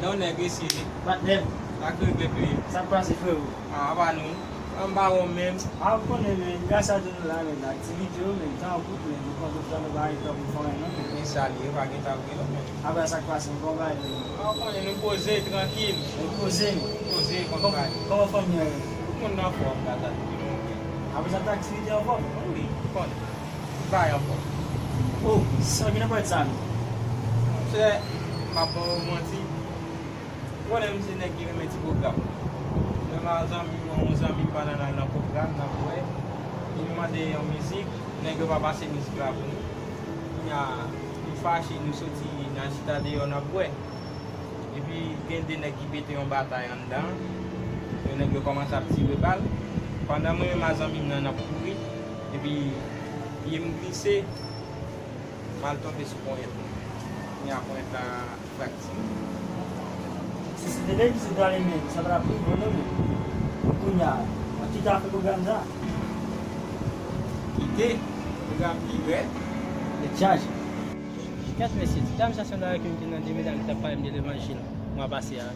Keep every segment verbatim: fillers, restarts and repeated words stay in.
Non, nèg, eseye. Patnè m. Sa k regle, peye. Sa k pase, frewo? A, apa nou? Anba wonm menm. A, ou konnen, men, gras a Dye nou la, men, aktivite yo, men, tan an kout, men, nou konn tout tan nou pa gen tan pou fè anyen, non, men. Men sa li ye, pa gen tan pou fè, non, men. Apa sa k pase, nou konn bagay, men. A, ou konnen, nou poze, trankil. Nou poze. Poze, konn bagay. Kòman fanmi an ye? Tout moun anfòm, tata, tout moun byen. Apre sa, tout aktivite anfòm? Wi, ou konnen. Bay ankò. Oh, sa gen nan pwèt sa menm? Monchè, m ap ba w manti. Ou konnen m se nèg ki renmen ti pwogram. Mwen ak zanmi mwen, yon zanmi m pandan n al nan pwogram, n ap bwè. Epi m mande yon mizik, nèg yo pa pase mizik la pou nou. Kounye a, nou fache, nou soti, n al chita deyò, n ap bwè. Epi gen de nèg ki pete yon batay anndan. Yo nèg yo kòmanse ap tire bal. Pandan mwen menm ak zanmi m nan n ap kouri, epi pye m glise, m al tonbe sou ponyèt mwen. Kounye a ponyèt la fraktire. Si se te nèg ki sot ale men, sa pa t ap rive w non men. Kounye a, w ap kite afè pwogram sa? Kite pwogram ki rèd, tèt chaje. Gad mesye, ti dam sa sanble avèk youn ki nan de medam ki t ap pale m de levanjil mwa pase a.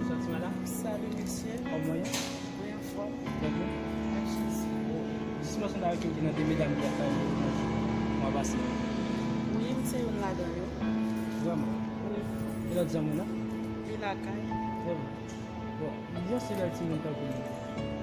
Sòti madanm? Salut, mesye. Kòman w ye? Mwen anfòm. Trè byen. Ak Jezi. Jisman, se la ki te nan de medam ki ap pale mwa pase. Wi, m se youn ladan yo. Vrèman? Wi. E lòt zanmi w lan? Li lakay. Trè byen. Bon, byen se bèl timoun tankou nou.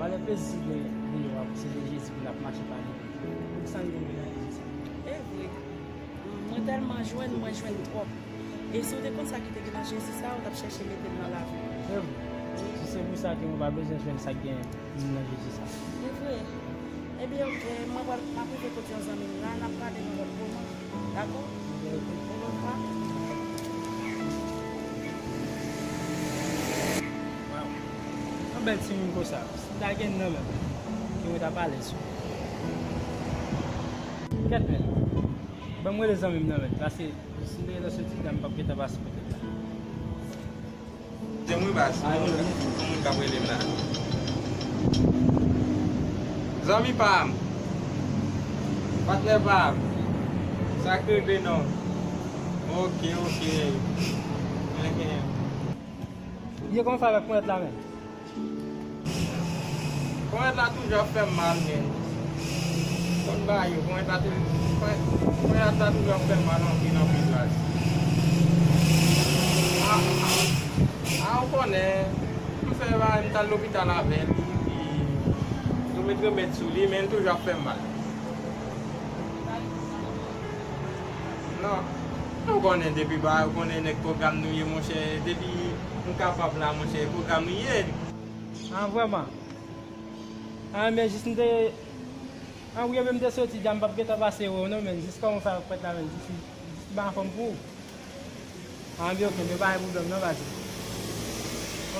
Valè plezi gen deyò a, se de Jezi pou n ap mache pale. Poukisa n gen nan Jezi sa? E vre. Mwen tèlman jwenn, mwen jwenn twòp. E si w te konn sa ki te gen nan Jezi sa, ou t ap chèche mete l nan lavi w. Se vre. Wi. Si se pou sa ke mwen pa bezwen jwenn sa k gen nan Jezi sa. Se vre. Ebyen, oke, mwen pral, m ap rive kote yon zanmi m la, n ap pale nan lòt moman. Dakò? Oke, oke. Yon lòt fwa. Waw. Yon bèl timoun konsa. Si m ta gen nan men m, ke mwen t ap alèz. Kèt men. Ban m rele zanmi m nan men. Paske si m te rele soti la, m p ap gentan pase kote l la. Janm wi baz, gen moun k ap rele m la. Zanmi pa m. Patnè pa m. Sa k regle non? Oke, oke. Enhen. Ye kòman fè avèk ponyèt la menm? Ponyèt la toujou ap fè m mal, men. Konn ba yo, ponyèt la toujou, ponyèt, ponyèt la toujou ap fè m mal anpil, anpil, baz. A, a, a, ou konnen, m fè bagay, m t al lopital avè l, epi yo met remèd sou li, men l toujou ap fè m mal. Non. Ou konnen depi ba, ou konnen nèg pwogram nou ye, monchè. Depi nou kapab la, monchè, pwogram nou ye. Ah, vrèman? Ah, men jis m te, ah, wi, men m te soti dja, m p ap gentan pase wè w non, men jis kòman w fè ak ponyèt la, men jis, jis m anfòm pou ou. Ah, men oke, men pa gen pwoblèm non, baz.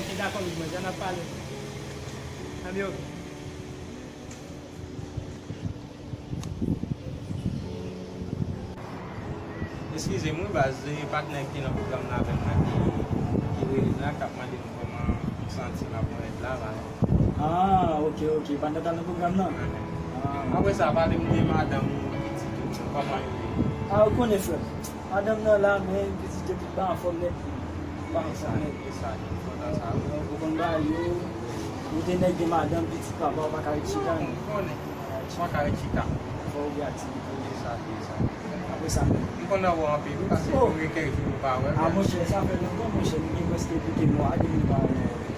Oke, dakò, men jis n ap pale. Ah, men oke. Eskize m wi baz, se patnè ki nan pwogram nan avè m nan ki, ki rele m la, k ap mande m kòman m santi m ap ponyèt la, baz. Ah, oke, oke. Patnè w t al nan pwogram nan? Ah. Apre sa, pale m de madanm ou, pitit ou, kòman yo ye? Ah, ou konnen, frè m. Madanm nan la, men pitit yo tout pa anfòm nèt. Pa anfòm nèt. E sa, e sa, e enpòtan sa, wi. Donk, ou konn bagay yo, ou te nèg gen madanm, pitit papa, ou pa ka ret chita, non. Ou konnen. Ou pa ka ret chita. Fò w gen aktivite. E sa, e sa. Apre sa menm. M kontan wè w anpil, wi, paske nou gen kèk jou nou pa wè, men. Ah, monchè, sa fè lontan, monchè, nou gen prèske plis de mwa, depi nou pa wè.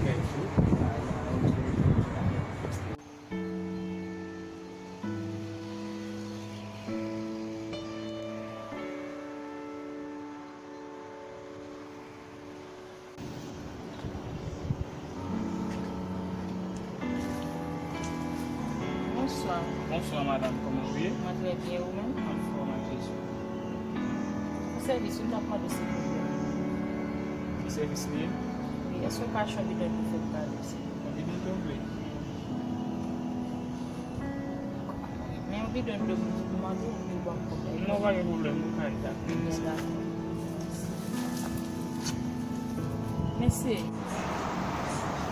Kèk jou. Ah, ya, oke, oke, oke, dakò. Bonswa. Bonswa, madanm. Kòman w ye? Mwen trè byen, ou menm? Anfòm, ak Jezi. Pou sèvis, wi, m t ap mande w silvouplè. Ki sèvis li ye? Wi, èske w ka achte yon bidon dlo pou fè m kado, silvouplè? Yon bidon dlo w vle? Men yon bidon dlo pou mande w, pou ban m pwoblèm. Non, pa gen pwoblèm, ou ka al la. Mèsi.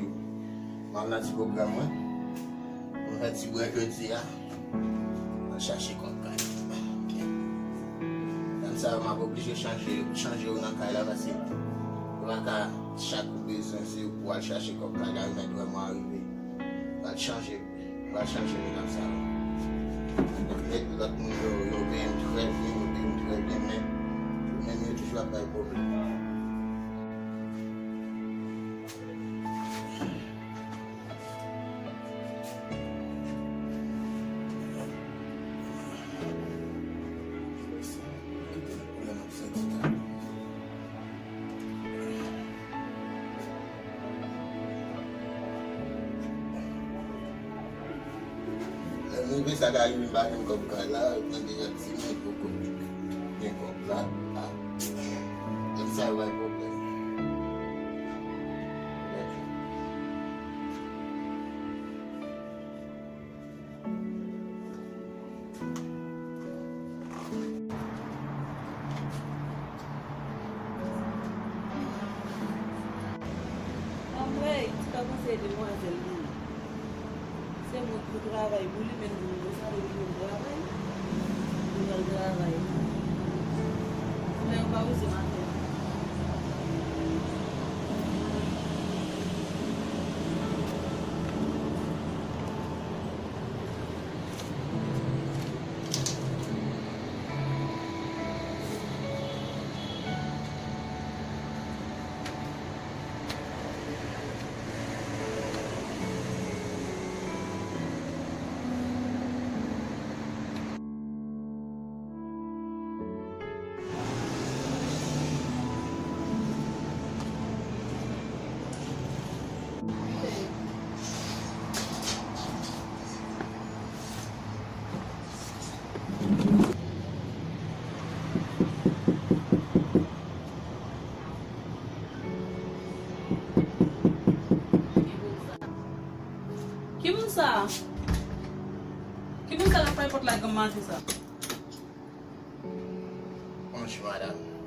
bonjou. M ap nan ti pwogram mwen. Mwen fè ti brèk jodi a. Mwen chache kòb kay. Lè m sa yo, m ap oblije chanje, chanje yo nan kay la, paske yo pa ka chak ou bezwen, se yo pou al chache kòb kay la, yo mèt wè mwen arive. Yo al chanje. Pral chanje medam sa yo. Epi lòt moun yo, yo peye m trè byen, yo peye m trè byen, men yo menm yo toujou ap bay pwoblèm. Lè m rive, sa ka rive m pa jwenn kòb kay la, yo mande yon ti moun poko gen kòb la. Ah. Lè m sa yo bay pwoblèm. Anmwey, ti pa panse demwazèl vini. Se mwen ki travay pou li, men li vin konsa, li vin travay. Li pral travay. Lè yo pa wè se maten. Ki moun sa? Ki moun sa k ap frape pòt la granm maten sa? Bonjou, madanm.